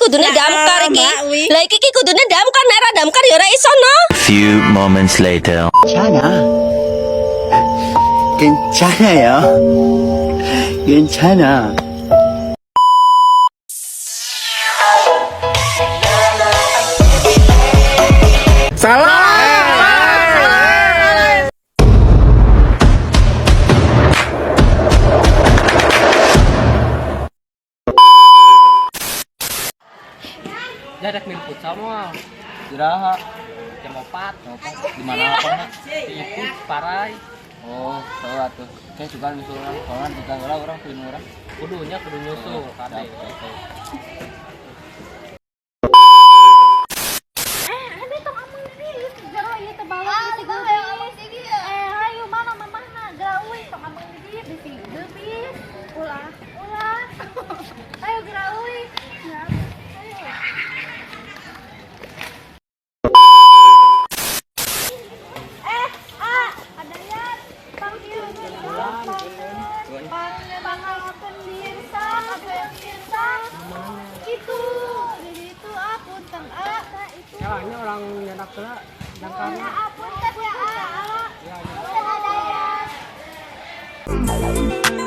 kudune damkar iki. Mbak, wi. Lah iki ki kudune damkar, nek ora damkar ya ora iso no. Few moments later. 괜찮아. 괜찮아요. 괜찮아. Jarak main futsal mah. Iraha jam 4. Di mana apa? Di itu Parai. Oh, tahu atuh. Kayak juga nyusul orang, soalnya juga orang orang punya orang. Kudunya kudu nyusul, kade. Ada tong amang di jero ieu teh balon bisi geubis. Eh, hayu mana mamahna geura euy tong amang di dieu bisi geubis. Ulah, ulah. Ayo geura euy. Ya, ayo. Eh, ah, ada ya. Itu, itu apunten ah, itu. Kalahnya orang nyenak teh Ya apunten ya ah. Punten ada ya.